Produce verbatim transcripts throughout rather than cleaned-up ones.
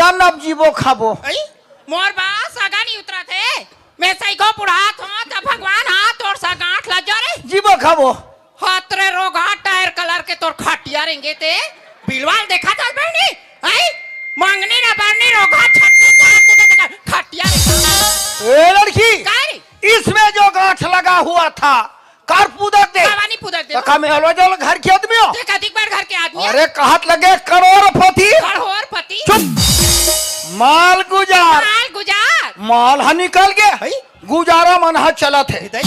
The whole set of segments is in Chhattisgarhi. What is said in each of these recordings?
अब जीबो खाबो। अई, मोर बा सगा नहीं उतरत हे। मैं सही को बुढ़ात हों, त भगवान हा तोर सा गांठ लग जा रे। जीबो खाबो। हात रे रोगहा टायर कलर के तोर खटिया रेंगे ते। बिलवाल देखा चल बहनी। अई, मंगनी ना बरनी रोगहा छत्तीस चार तू दे खटिया रेंगे। ए लड़की, का रे? इसमें जो गांठ लगा हुआ था, कार पुदक दे। कावानी पुदक दे। तो का मैं हलवा जल घर के आदमी हो? ते कतिक बार घर के आदमी हो? अरे कहत लगे करोड़पति। करोड़पति। चुप। माल गुजार। माल गुजार। माल ह निकल गे। हई? गुजारा मन ह चलत हे। हृदय।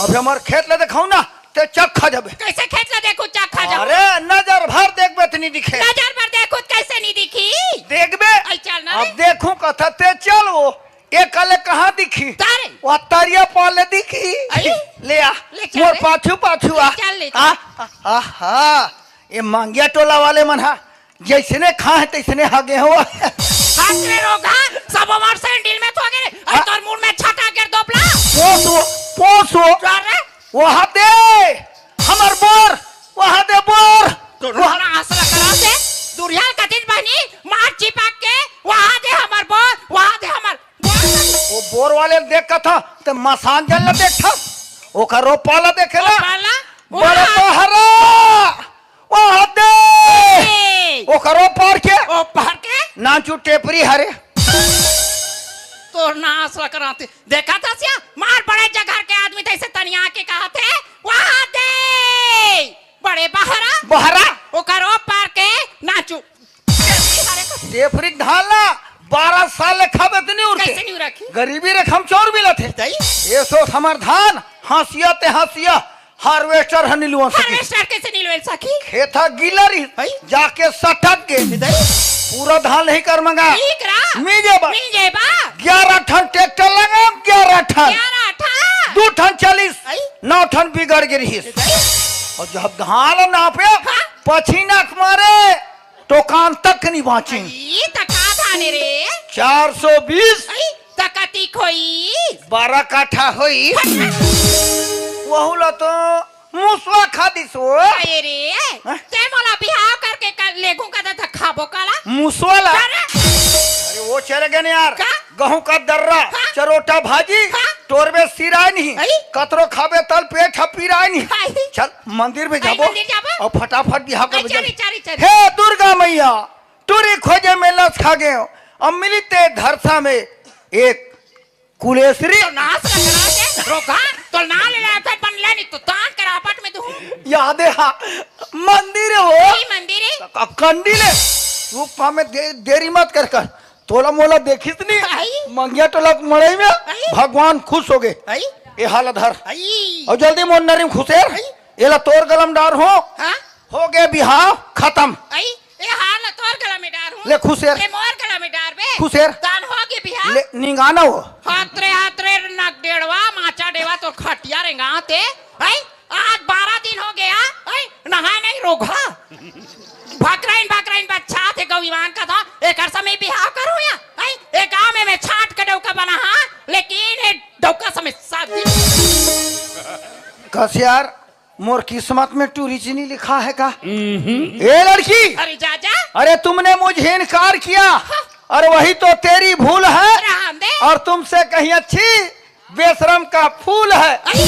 अब हमर खेत ले देखाऊ ना, ते चक खा जाबे। कैसे खेत ले देखू चक खा जाबे? अरे नजर भर देखबे त नहीं दिखे। नजर भर देखू त कैसे नहीं दिखी? देखबे। आई चल ना अब रे। देखू कथा ते चल वो। ए कले कहाँ दिखी? तारे। वो तरिया पाले दिखी। अरे। ले आ। ले चल मोर रे। पाछू पाछू आ। ले चल, ले चल। आ, आ, आहा। ये मांगिया टोला वाले मन हा जैसने खा है तैसने हगे हो। हात रे रोगहा, सब हमार सैंडल में थो गे। अरे आ। तोर मुंह में छटा गिर दोपला। पोसो, पोसो। चल रे। वहाँ दे। हमर बोर। वहाँ दे बोर। तो वहाँ ना हंसला करा से। दुरिया कतिन बहनी, मार चिपक के, वहाँ दे हमर बोर, वहाँ दे हमर बोर। वो बोर वाले देख का था, ते मसान जल ला देख था। ओकर रोपा ला देखे ला। रोपा ला? बड़े वहाँ। बहरा। वहाँ दे। ए। ओकर ओ पार के। ओ पार के? नाचू टेपरी हरे। तोर नास ला कराते। देखा था सिया, मार बड़े जगह के आदमी तैसे तनिया के कहा थे, वहाँ दे। बड़े बहरा। बहरा। ओकर ओ पार के नाचू। टेपरी ढाला, बारह साल ले खाबे त नहीं उरते। कैसे नहीं उरखी? गरीबी रे खमचौर मिलत हे। तई? ये सोच हमर धान, हंसिया ते हंसिया, हार्वेस्टर ह निलुआ सकी। हार्वेस्टर कैसे निलुआ सकी? खेत ह गीला रही, हई? जाके सटक के। तई? पूरा धान नहीं कर मंगा। ठीक रा। मी जेबा। मी जेबा। ग्यारह ठन ट्रैक्टर लगा, ग्यारह ठन। ग्यारह ठन। दू ठन चालीस, हई? नौ ठन बिगड़ गे रहीस। तई? और जब धान नापे, हाँ? पछीना के मारे, टोकान तक नहीं बाँची। ई त का धाने रे? चार सौ बीस। अई, त कतिक होई? बारह काठा होई। हट। वहू ला तो मुसवा खा दिस वो। अरे रे, हाँ? ते मोला बिहाव करके कर लेगू का त खाबो काला? मुसवा ला? अरे। अरे वो चले गए यार। का? गहूं का दर्रा, हाँ? चरोटा भाजी, हाँ? टोरबे सिराय नहीं, अई? कतरो खाबे तल पेट ह पिराय नहीं। अई? चल मंदिर में अई, जाबो, मंदिर जाबो? और फटाफट बिहाव कर अई, चली, चली, चली। हे दुर्गा मैया, टूरी खोजे में लस खा गए हो, अब मिली ते धरसा में एक कुलेश्वरी। तो नास का करा के रोगा, तो ना ले ले, फिर बन ले नहीं, तो तान करा पट में तू। याद है, हाँ, मंदिर हो। ई मंदिर है? क-, कंडी ले, तू काम में दे-, देरी मत कर कर। तोला मोला देखिस नहीं? आई। मंगिया टोला के मड़ई में आई। भगवान खुश हो गए। आई। ए हाल धर। आई। और जल्दी मोर नरीम खुसेर। आई। एला तोर गलम डार हो। हाँ? हो गए बिहाव खत्म। आई। ए हाल तोर गला में डार हूँ। ले खुसेर। ए मोर गला में डार बे। खुसेर। दान हो गए बिहाव। ले निंगाना हो। हात रे, हात रे, नक डेढ़वा, माचा डेवा, तोर खटिया रेंगाते। आई। आज बारह दिन हो गया, ऐ, नहाए नहीं रोगहा। भकराइन, भकराइन बच्चा थे गौ ईमान का था, एकर समय बिहाव करूँ या, ऐ, ए गाँव में मैं छाट के डौका बना हाँ, लेकिन ये डौका समय शादी। कस यार, मोर किस्मत में टूरी चीनी लिखा है का? ए लड़की, अरे जा, जा। अरे तुमने मुझे इनकार किया, हाँ। और वही तो तेरी भूल है, राम दे। और तुमसे कहीं अच्छी बेशरम का फूल है। आई,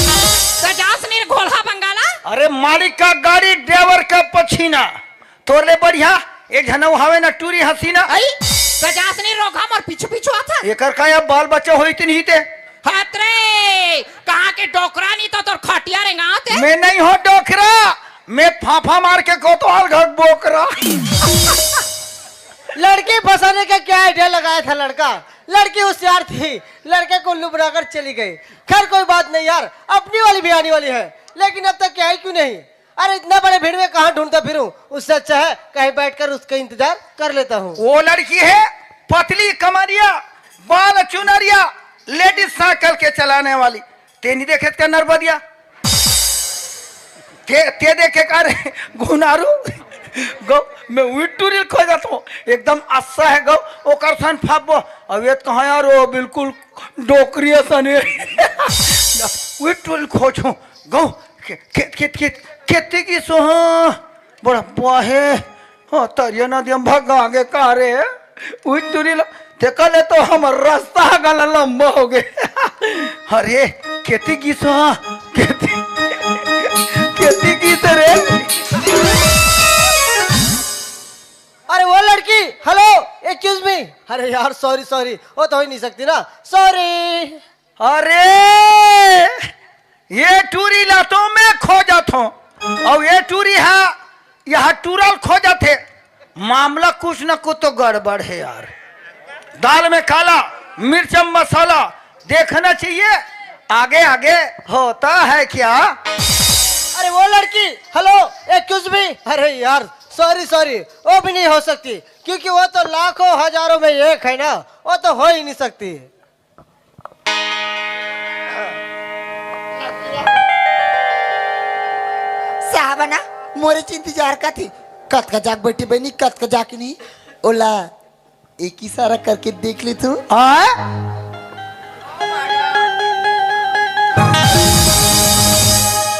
सजास मेरे घोलहा बंगाला। अरे मालिक का गाड़ी, ड्राइवर का पछीना। तोर ले बढ़िया एक झन अउ हवे ना टूरी हसीना। आई, सजास नहीं रोगहा मोर पीछू पीछू आता। एकर का अब बाल बच्चा होई त नहीं ते? हात रे, कहाँ के डोकरा नहीं तो तोर खटिया रेंगाते। मैं नहीं हो डोकरा, मैं फाफा मार के कोतवाल घर बोकरा। लड़की फंसाने का क्या आइडिया लगाया था लड़का? लड़की होशियार थी, लड़के को उल्लू बनाकर चली गई। खैर कोई बात नहीं यार, अपनी वाली भी आने वाली है, लेकिन अब तक क्या है क्यों नहीं? अरे इतना बड़े भीड़ में कहाँ ढूंढता फिरूं, उससे अच्छा है कहीं बैठकर उसका इंतजार कर लेता हूँ। वो लड़की है पतली कमरिया, बाल चुनरिया, लेडीज साइकिल के चलाने वाली। ते नहीं देखे का नरबदिया? ते, ते देखे का रे घुनारू? गौ, मैं उही टूरी ल खोजत हों, एकदम अस्सा है गौ, ओकर सन फाबो। अब ये कहाँ यार, वो बिल्कुल डोकरी असन है। उही टूरी ल खोजहूँ गौ, खे-, खेत, खेत, खेत, खेती की सोहा, बड़ा बुआ है। हाँ, तरिया नदी हम भगा आगे का रे। उई टूरी ला, तेकर ले तो हमर रास्ता ह घला लंबा हो गे। अरे, केती गिस ह, केती, केती गिस रे। अरे वो लड़की, hello, excuse me। अरे यार, sorry, sorry, वो तो हो ही नहीं सकती ना, sorry। अरे, ये टूरी ला तो मैं खोजत हूँ, अउ ये टूरी हा यहाँ टूरा ल खोजत हे। मामला कुछ न कुछ तो गड़बड़ है यार। दाल में काला, मिर्च में मसाला, देखना चाहिए आगे आगे होता है क्या। अरे वो लड़की, hello, excuse me। अरे यार, sorry, sorry, वो भी नहीं हो सकती, क्योंकि वो तो लाखों हजारों में एक है ना, वो तो हो ही नहीं सकती। साहब ना मोरे च इंतजार करथे। कतका जाग बैठी बनी, कतका जाग नहीं। ओला एक इशारा करके देख ले तू। हाँ?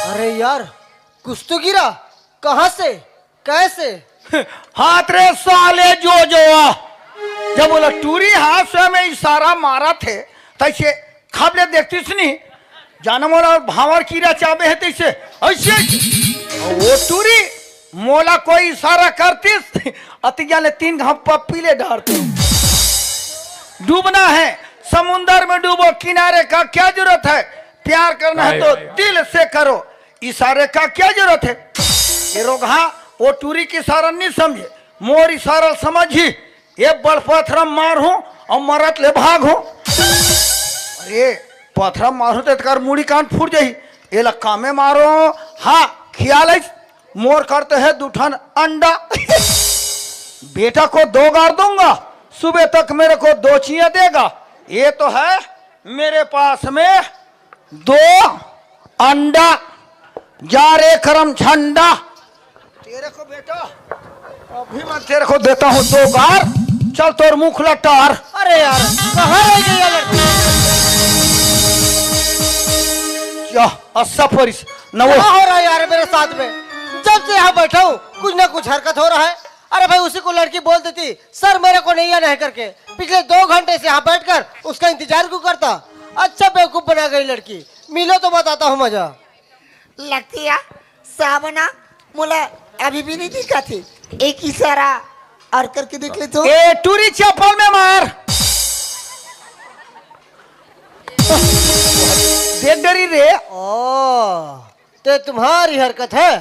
अरे यार, कुछ तो गिरा। कहाँ से? कैसे? हाथ रे साले जो जो आ। जब बोला टूरी हाथ से में इशारा मारा थे, तैसे खब ले देखती सुनी। जाना मोला भावर कीरा चाबे है तैसे। ऐसे वो टूरी मोला कोई इशारा करतीस, अतिया ले तीन घाव पप्पी ले डारती। डूबना है समुंदर में डूबो, किनारे का क्या जरूरत है? प्यार करना है तो दिल से करो, इशारे का क्या जरूरत है? ये रोगहा वो टूरी के इशारा नहीं समझे, मोर इशारा समझी। ये बड़ पथरा मार हूँ और मरत ले भाग हूँ। अरे पथरा मार हूँ तो एतकार मुड़ी कान फूट जाही। ये ला कामे मारो। हाँ, ख्याल है मोर करते है दू ठन अंडा। बेटा को दो गार दूंगा, सुबह तक मेरे को दो चियां देगा। ये तो है मेरे पास में दो अंडा। जा रे करम झंडा, तेरे को बेटा अभी मैं तेरे को देता हूँ दो गार। चल तोर मुख लटार। अरे यार, कहाँ रह गई ये लड़की? क्या अस्सा परिस न वो। क्या हो रहा है यार मेरे साथ में? जब से यहाँ बैठा हूँ कुछ ना कुछ हरकत हो रहा है। अरे भाई, उसी को लड़की बोल देती, सर मेरे को नहीं आना है करके। पिछले दो घंटे से यहाँ बैठकर उसका इंतजार क्यों करता? अच्छा बेवकूफ बना गई लड़की। मिलो तो बताता हूँ मजा। लगती है सावना मोला अभी भी नहीं दिखा थी। एक इशारा और करके देख ले तो। ए टूरी चप्पल में मार। देख डरी रे। ओ, तो तुम्हारी हरकत है।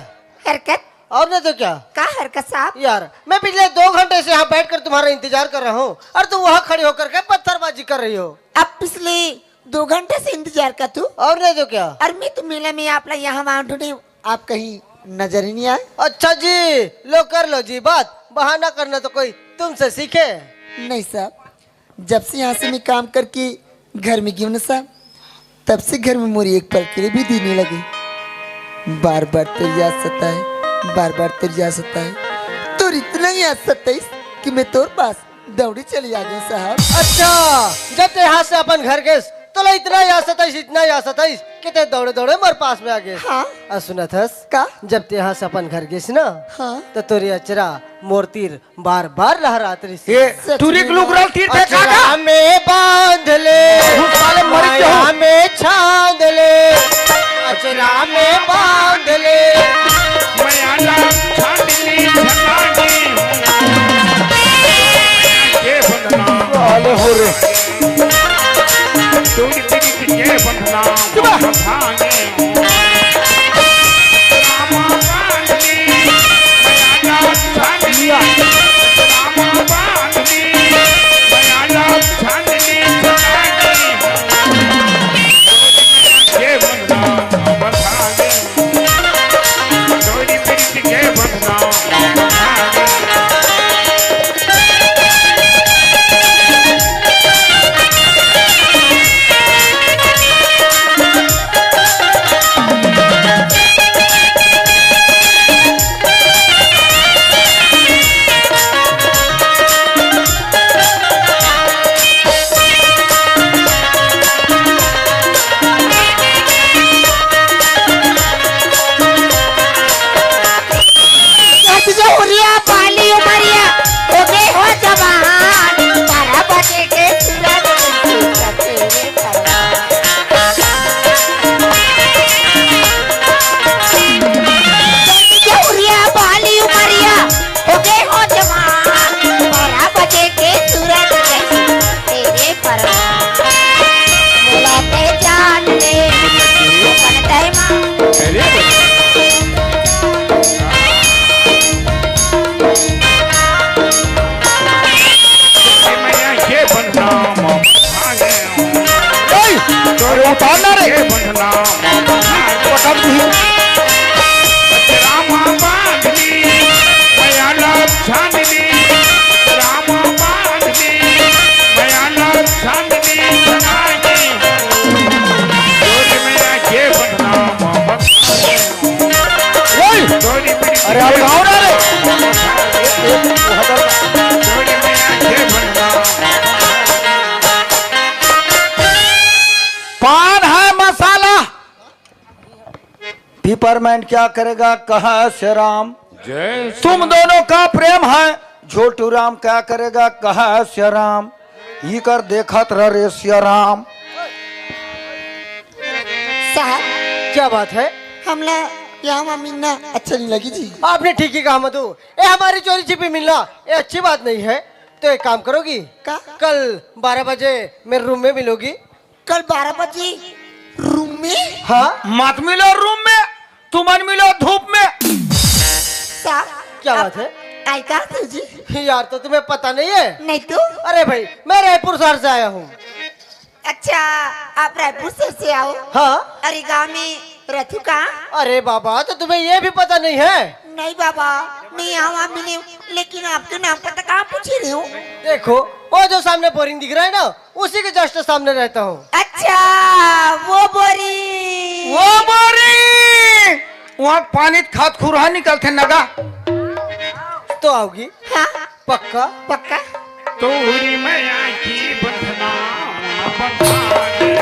हरकत? और नहीं तो क्या? का हरकत साहब? यार, मैं पिछले दो घंटे से यहाँ बैठकर तुम्हारा इंतजार कर रहा हूँ और तुम वहाँ खड़ी होकर के पत्थरबाजी कर रही हो। अब पिछले दो घंटे से इंतजार का तू? और नहीं तो क्या? और मैं तो मेला में आप ला यहाँ वहाँ ढूंढे, आप कहीं नजर ही नहीं आए। अच्छा जी, लो कर लो जी बात, बहाना करना तो कोई तुमसे सीखे। नहीं साहब, जब से यहाँ से मैं काम करके घर में गई हूँ ना साहब, तब से घर में मोरी एक पल के लिए भी दिल नहीं लगे। बार बार तेरी याद सताए, बार बार तेरी याद सताए, तोर इतना याद सताइस कि मैं तोर पास दौड़ी चली आ गई साहब। अच्छा, जब ते यहाँ से अपन घर गेस, तोला इतना याद सताइस, इतना याद सताइस कि ते दौड़े दौड़े मोर पास में आ गेस। हाँ। आ सुनत हस? का? जब ते यहाँ से अपन घर गेस ना, हाँ। तो तोरी अचरा मोर तीर बार बार लहरात रहिस। ये सच टूरी में के लुगरा तीर फेंका का? अचरा में बांध ले, तू साले मर गया। माया में छांद ले, अचरा में बांध ले। मैं आला छांदनी छांदनी हूँ। ये बंधना। साले हो रे। टूरी टूरी के बंधना। चुप। बंधाने। अरे उतार ना रे। ये बंधना पटक दी। रामा बांधनी, मयाला छाननी, रामा बांधनी, मयाला छाननी, बनानी। डोरी में आके बंधना मोहब्बत। ओए! डोरी में अरे, अब गाओ ना रे। डोरी में आके बंधना। पान है मसाला, पिपरमेंट क्या करेगा, कहाँ है श्री राम? जय श्री तुम दोनों का प्रेम है, झोटू राम क्या करेगा, कहाँ है श्री राम? ई कर देखत रह रे श्री राम। साहब, क्या बात है? हमला यहाँ मिलना अच्छा नहीं लगी जी। आपने ठीक ही कहा मधु, ये हमारी चोरी छिपी मिलना ये अच्छी बात नहीं है। तो एक काम करोगी, का? कल बारह बजे मेरे रूम में मिलोगी। कल बारह बजे रूम में? हाँ। मत मिलो रूम में, तुमन मिलो धूप में। साहब, क्या बात है? आई का जी? यार, तो तुम्हें पता नहीं है? नहीं तो। अरे भाई, मैं रायपुर शहर से आया हूँ। अच्छा, आप रायपुर शहर से आओ? हाँ। अरे, गाँव में रहतू का? अरे बाबा, तो तुम्हें ये भी पता नहीं है? नहीं बाबा, मैं यहाँ वहाँ मिली हूँ, लेकिन आपका नाम पता कहाँ पूछ रही हूँ? देखो, वो जो सामने बोरिंग दिख रहा है ना, उसी के जस्ट सामने रहता हूँ। अच्छा, वो बोरिंग। वो बोरिंग, वहाँ पानी खात खुरहा निकलते नगा। तो आओगी? हाँ। पक्का? पक्का। तोरी मया की बंधना, बंधना रे।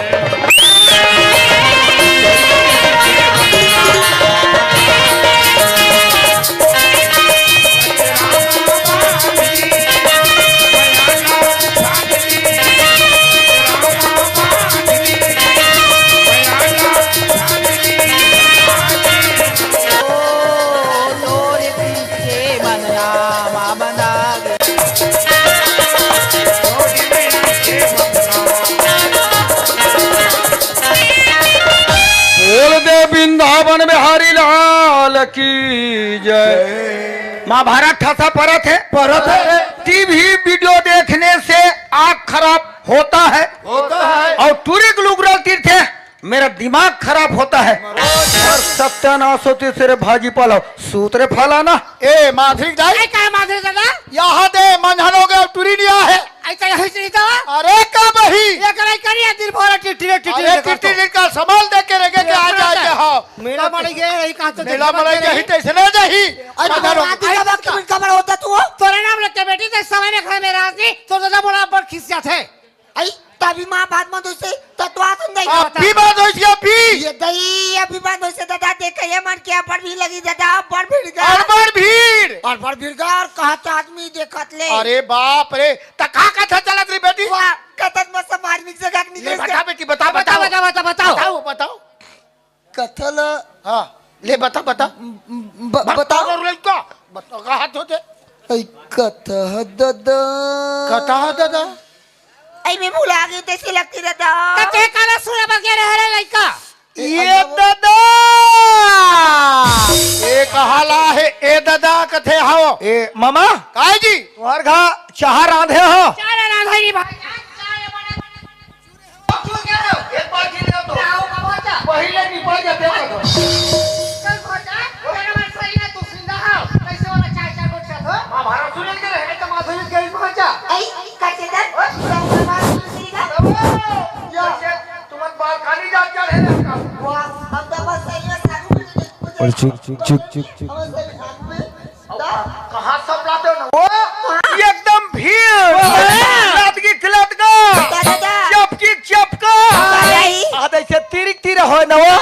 बोल दे वृंदावन बिहारी लाल की जय। महाभारत ठसा परत है। परत है। टीवी वीडियो देखने से आँख खराब होता है। होता है। और टूरी के लुगरा तीर्थ है। मेरा दिमाग खराब होता है। और सत्यानाश होती तेरे भाजी पाला सूत्र फलाना। ए माधुरी दाई। ए, का माधुरी दादा? यहाँ दे मंझन हो गया, टूरी लिया है। ऐसा यही चीज तो। अरे का बही? ये करे करिए दिन भर टिटी रे, टिटी अरे रे टिटी करतो। टिटी का सामान दे के रह गए कि आ जाए के हाँ। मेला मड़ई गए रही कहाँ तो मेला देखा मड़ई बंद गई नहीं। तैसे ना जाही। अरे मंझन हो रात का वक्त में खबर होता तू? तोरे नाम लग के बेटी ते समय में घर में रात नहीं, तो दादा मोला बड़ खिसियात है। आई, तभी माँ बात मत होइसे, तो तो आसन दई। अभी बात होइसे, अभी। ये दई, अभी बात होइसे, दादा, देख, ये मन के अब्बड़ भीड़ लगी, दादा, अब्बड़ भीड़ गा। अब्बड़ भीड़। अब्बड़ भीड़ गा, और कहाँ तो आदमी देखत ले। अरे बाप रे, त का कथा चलत रे बेटी? वाह, कथन में सब आदमी के जगह निकल ले, बता बेटी, बता, बता, बताओ। बता, बता, बताओ। बताओ, बताओ। कथा ला हाँ, ले बता, बता। ब-, बता। बता, लड़का। बता, कहा तो थे? ऐ कथा दादा। कथा दादा। ऐ मैं भुला गई, तैसे लगती दादा। तो ते काला सुना बगे रह रे लड़का। ये दादा। ए कहाला हे, ए दादा कथे हव। ए मामा। काय जी? तुम्हार घर चाहा रांधे हो? चाहा रांधे नहीं भाई। एक बार गिर गया तो पहले निपट जाते हैं। महाभारत सुने के रहे तो माधुरी गई पहुंचा। ऐ, करते कर, सब समाज सुन सीधा। तुमन बालकनी जा चढ़े रहता। वाह, हम तो बस सही में साधु और चुप, चुप, चुप, चुप, चुप। हम सही साधु में। कहाँ सब लाते हो ना? वो एकदम भीड़। हाँ। लदगी खिलदगा। दादा। चपकी चपका। दादा। आधे से तिरिक तिर हो ना वो।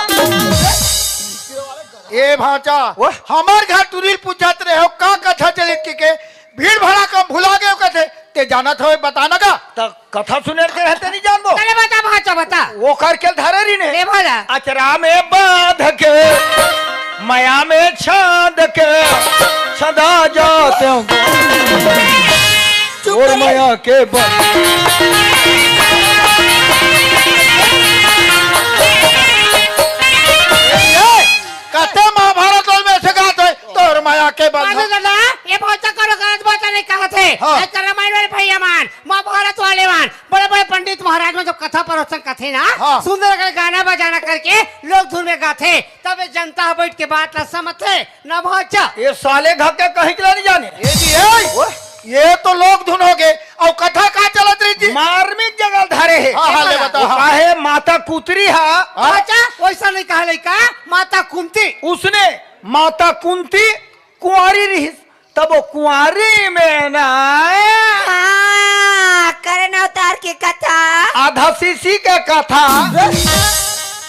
ए भांचा, वो? हमार घर टुरी ल पूछत रहे हो, का कथा चलित के, के भीड़ भड़ाका भुला गए हो कथे, ते जानत हो, बता ना का? त कथा सुने के रहते नहीं जानबो। चले बता भांचा, बता। वो करके धरे रही ने। ले भला। अचरा में बांध के, मया में छांद के, सदा जाते हो। चुप और करे। मया के बल। ए, कते महाभारत में से गात है, तोर मया के बल। अरे दादा, ये बहुत करो, गलत बात नहीं कहा थे। हाँ। आज कर रामायण वाले भाई मन, महाभारत वाले मन, बड़े-बड़े पंडित महाराज मन जब कथा प्रवचन करथे ना, हाँ। सुंदर अकन गाना बजाना करके लोक धुन में गाथे, तब ये जनता ह बइठ के बात ला समझथे ना भांचा। ये साले घर के कहीं के नहीं जाने। ये जी, ए, ओए। ये तो लोक धुन हो गे, अउ कथा का चलत रही जी? मार्मिक जगह धरे हे। हाँ, हाँ, ले बता। वो काहे माता कुतरी हा? हाँ। अच्छा, वैसा नहीं कहा लइका, माता कुंती। उसने माता कुंती कुंवारी रहिस, तब वो कुंवारी में ना हाँ, करण अवतार के कथा। आधा सीसी के कथा।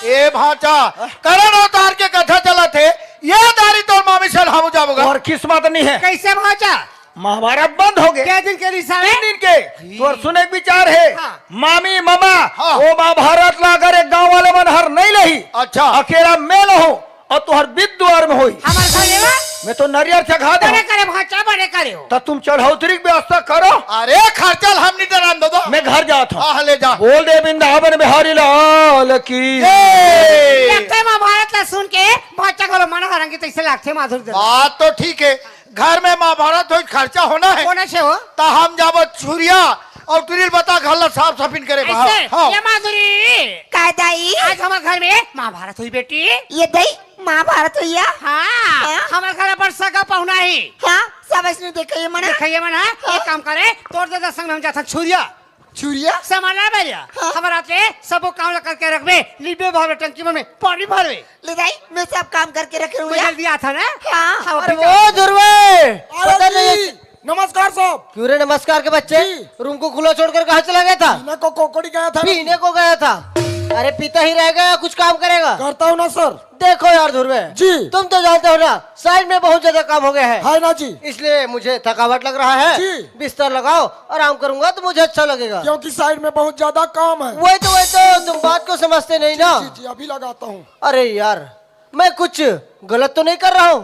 ए भांचा, करण अवतार के कथा चलत हे, ये दारी तोर मामी से हम जाबोगा। और किस्मत नहीं है। कैसे भांचा? महाभारत बंद हो गए। कै दिन के रिसा तीन दिन के। तोर सुने के विचार है। हाँ। मामी, मामा, हाँ। वो महाभारत ला अगर एक गांव वाले मन हर नहीं लही, अच्छा। अकेला मैं लहूं, अउ तुंहर बिद दुवार में होही। हमर घर लेवा? मैं तो नरियर चघा दे। बने करे भांचा, बने करे हो। त तुम चढ़ौतरी के व्यवस्था करो। अरे खर्चा ल हम नहीं डरान दो, दो। मैं घर जात हूँ। हाँ, ले जा। बोल दे वृंदावन बिहारी लाल की। ए! लगथे महाभारत ला सुन के भांचा घलो मन हरंगे तइसे लागथे माधुरी दे। बात तो ठीक है, घर में महाभारत होई, खर्चा होना है। होना से हो। त हम जाबो छुरिया अउ टुरी ल बता घर ला साफ सफाई करे। ऐसे, हाँ। ये माधुरी। काय दाई? आज हमर घर में महाभारत होई बेटी। ये दाई, महाभारत होई या? हाँ, हाँ? हमर घर पर सगा पहुना ही। हाँ, सब ऐसने देखइया मन। देखइया मन, हाँ? हाँ। एक काम करे, तोर ददा संग हम जाथन छुरिया। छुरिया? सामान ला बेरिया। हाँ। हमर आते सबो काम ला करके रखबे, लिबे भरबे टंकी मन में पानी भरबे। ले दाई, मैं सब काम करके रखे हूँ मैं या। जल्दी आता ना? हाँ, हाँ, अरे ठीक वो है। ध्रुवे, अरे पता जी, नहीं। नमस्कार साहब। क्यों रे नमस्कार के बच्चे? जी। रूम को खुला छोड़कर कहाँ चला गया था? पीने को कोकड़ी गया था। पीने को गया था? अरे पीता ही रहेगा या कुछ काम करेगा? करता हूँ ना सर। देखो यार ध्रुवे, जी। तुम तो जानते हो ना, साइड में बहुत ज्यादा काम हो गया है। है ना जी। इसलिए मुझे थकावट लग रहा है। जी। बिस्तर लगाओ, आराम करूंगा तो मुझे अच्छा लगेगा। क्योंकि साइड में बहुत ज्यादा काम है। वही तो, वही तो, तुम बात को समझते नहीं ना। जी, जी, अभी लगाता हूँ। अरे यार, मैं कुछ गलत तो नहीं कर रहा हूँ?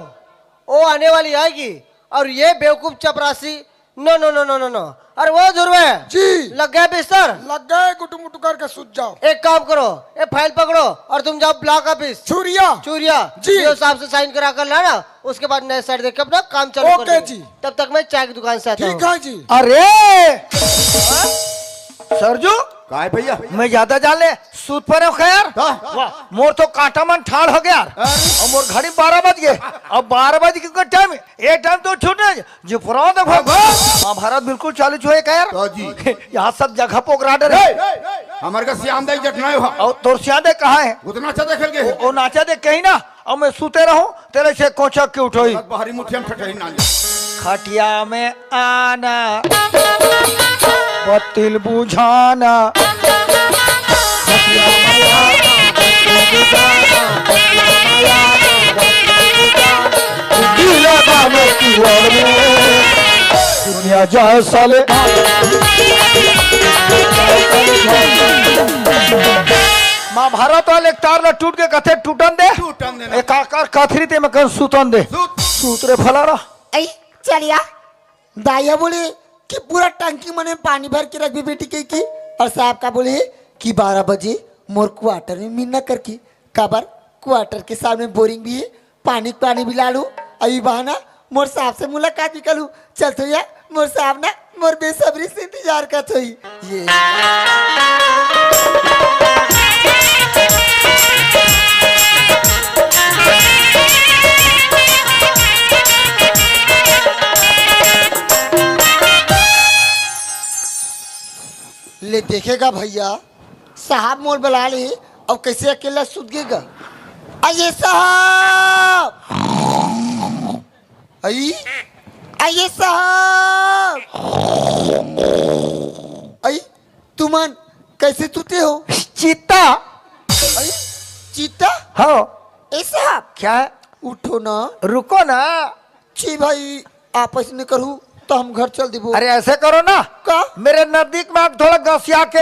वो आने वाली आएगी और ये बेवकूफ चपरासी, नो, नो, नो, नो, नो, नो। अरे वो ध्रुवे, जी। लग गया बिस्तर? लग गए, गुटु मुटु करके सुत जाओ। एक काम करो, ये फाइल पकड़ो और तुम जाओ ब्लॉक ऑफिस। छुरिया। छुरिया। जी। सीओ साहब से साइन करा कर लाना, उसके बाद नए सेट देख के अपना काम चालू कर ओके देंगे। जी। तब तक मैं चाय की दुकान से आता हूँ। ठीक है जी। अरे सरजू, काय भैया? मैं ज्यादा जान ले, सूत परे हो का यार? हाँ। वाह, मोर तो कांटा मन ठाड़ हो गया यार। अरे। अउ मोर घड़ी बारह बज गए। अब बारह बज के टाइम, ये टाइम तो छूट नहीं, जो पुराना देखो। हाँ, हाँ। महाभारत बिल्कुल चालू छुए का यार। हाँ जी। यहाँ सब जगह पोकरा डरे। ए, हमर का सियान दाई जटनायो हा। अउ तोर सियान दाई कहाँ है? उतना अच्छा देखे लगे। ओ, ओ नाचा दे कहीं ना। अब मैं सुते रहूं, तेरे से कोचा क्यों उठोई? बाहरी मुठिया में ठठही ना ले। खटिया में आना, बत्तिल बुझाना। दुनिया जा साले। महाभारत वाले तार ला टूट के कथे टूटन दे। टूटन दे ना। एक आकार कथरी ते में कन सुतन दे। सुत। सूत रे भला रहा। आई, चलिया। दाई ह बोले कि पूरा टंकी मन में पानी भर के रखबे बेटी कहिके। अउ साहब का बोले कि बारह बजे मोर क्वार्टर में मिलना करके। काबर? क्वार्टर के सामने बोरिंग भी हे, पानी पानी भी लालू। अभी बहाना मोर साहब से मुलाकात भी करलू। चल तो या मोर साहब ना मोर बेसब्री से इंतजार करत होही। ये ले देखेगा भैया, साहब मोर बला ले, अउ कैसे अकेला सुत गेगा? अये साहब, अई, अये साहब, अई, तुमन कैसे सुते हो? चित्ता। अई, चित्ता? हाँ। ए साहब, क्या? उठो ना। रुको ना। छी भाई, आपस में करू तो हम घर चल देबो। अरे ऐसे करो ना, का? मेरे नजदीक में आप थोड़ा गसिया के